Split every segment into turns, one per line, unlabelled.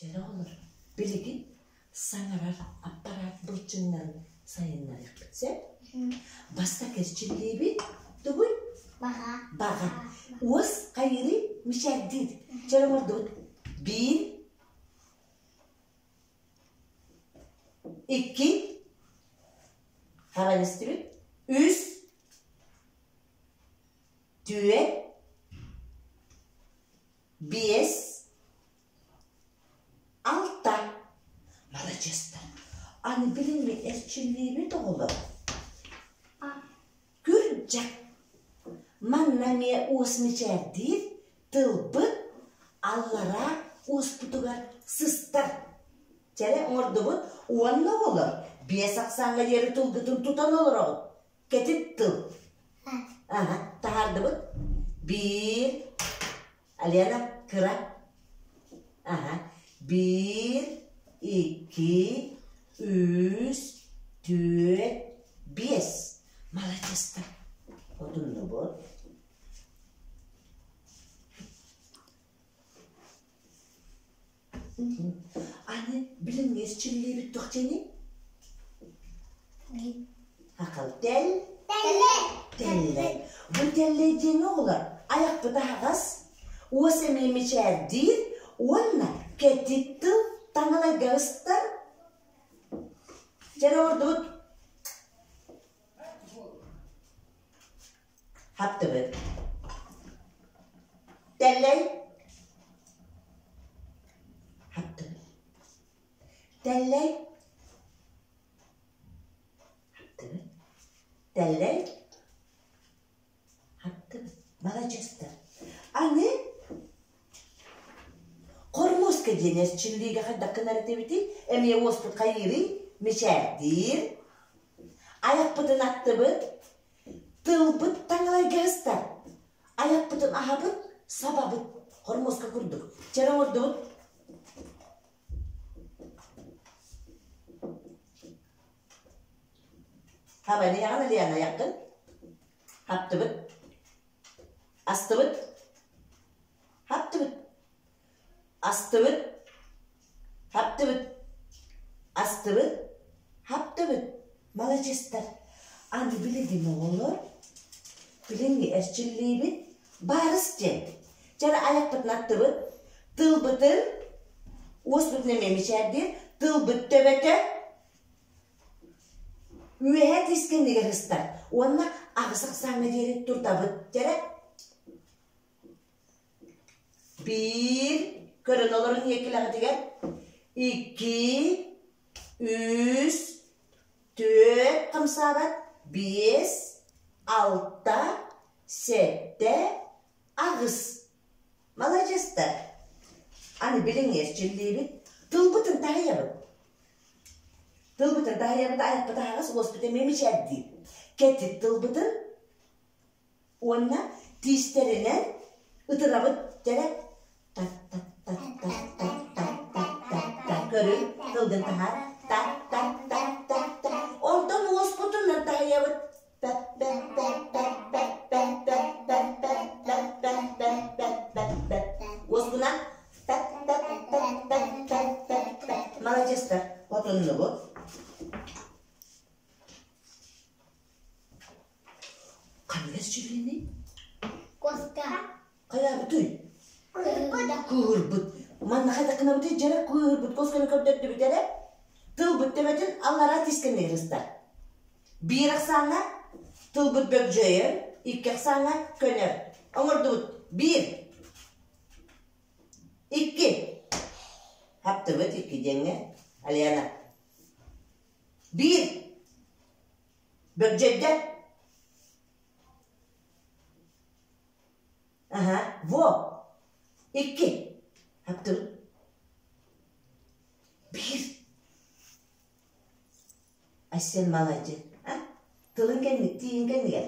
Чэрэ оҕолор, билигин саҥарар аппараат былчыҥнарын сайыннарыахпыт сөп. Бастакы эрчиллиибит тугуй?
Баҕа.
Баҕа. Уос хайыырый? Мичээрдиир. Чэрэ оҥордубут. Биир, икки, хабан истибит. Үс, түөрт, биэс, Алта. Маладьыастар. Аны билиҥҥи эрчиллиибит оҕолор. Күрдьэх. Манна эмиэ уос мичээрдиир, тылбыт аллараа уоспутугар сыстар. Чэрэ оҥордубут уонна оҕолор биэс ахсааҥҥа диэри тылгытын тутан олороҕут. Кэтит тыл. Аха, таһаардыбыт. Биир. Алена, кыра. Аха. Биир, икки, үс, түөрт, биэс. Маладьыастар. Отуннубут. Аны билиҥҥи эрчиллиибит туох диэний? Акыл тэл тэллэй. Бу тэллэй диэн оҕолор айахпыт аһаҕас, уос эмиэ мичээрдиир уонна кэтит тыл таҥалайга ыстар. Дьэ оҥордубут. Хаптыбыт. Тэллэй. Хаптыбыт. Тэллэй. Хаптыбыт. Тэллэй. Хаптыбыт. Маладьыастар. Аны хормуоска диэн эрчиллиигэ хайдах гынар этибитий? Эмиэ уоспут хайыырый? Мичээрдиир. Айахпытын аттыбыт, Тылбыт таҥалайга сыстар, айахпытын аһабыт, сабабыт, хормуоска курдук. Чэр оҥордубут. Хабанияҕын Ильяна айаххын. Хаптыбыт. Астыбыт. Хаптыбыт. Астыбыт, хаптыбыт, астыбыт, хаптыбыт, маладьыастар. Аны билигин оҕолор, билиҥҥи эрчиллиибит баарыс диэн. Чэ айахпытын аттыбыт, тылбытын, уоспутун эмиэ мичээрдиир, тылбыт төбөтө үөһэ тиис кэннигэр сыстар уонна аҕыс ахсааҥҥа диэри туртабыт. Чэрэ Биир, көрөн олорун ийэкилэҕитигэр, икки, үс, түөрт хамсаабат, биэс, алта, сэттэ, аҕыс. Маладьыастар! Аны билиҥҥи эрчиллиибит, тылбытын таһыйабыт. Тылбытын таһыйабыт, айахпыт аһаҕас, уоспут эмиэ мичээрдиир. Кэтит тылбытын Уонна тиистэринэн ытырабыт дьэрэ тат-тат-тат-тат-тат-тат-тат-тат көрүҥ тылгын таһаар тат-тат-тат-тат-тат онтон уоспутунан таһыйабыт пэп-пэп-пэп-пэп-пэп-пэп-пэп-пэп-пэп-пэп-пэп-пэп уоспунан пэп-пэп-пэп-пэп-пэп-пэп-пэп маладьыастар отуннубут Ханна эрчиллиний?
Куоска.
Хайаабытый?
Кыыһырбыт.
Кыыһырбыт. Манна хайдах гынабытый дьэрэ кыыһырбыт куосканы көрдөрдүбүт эрэ. Тылбыт төбөтүн аллараа тискэннигэр ыстар. Биир ахсааҥҥа тылбыт бөгдьөйөр, икки ахсааҥҥа көнөр. Оҥордубут. Биир. Икки. Хаптыбыт икки диэҥҥэ. Алена. Биир. Бөгдьөйдө. Аха, во. Икки. Хаптыбыт. Биир. Айсен маладьы. А? Тылын кэнник, тииһин кэннигэр.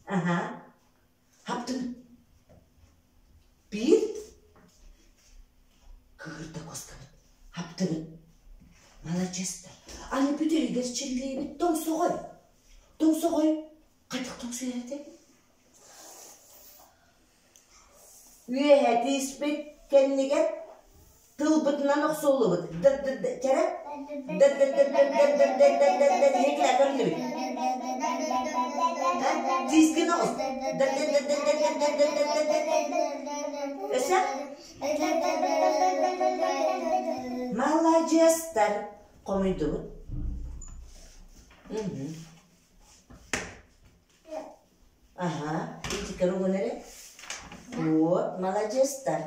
Аха. Хаптыбыт. Биир. Кыырда куоскабыт. Хаптыбыт. Маладьыастар. Аны бүтэһигэр чиллиибит тоҥсоҕой. Тоҥсоҕой. Хайдах тоҥсуйар этэ? Үөһэ тииспит кэннигэр. Тылбытынан охсуллубут. Д-д-д, чэрэ. Д-д-д-д-д-д-д-д-д-д, иһиклээ көрүллүбүт. Тиискин оҕус. Д-д-д-д-д-д-д-д-д-д. Өссө? Маладьыастар. Хомуйдубут. Аһа, ити кыругун эрэ. Вот, маладьыастар.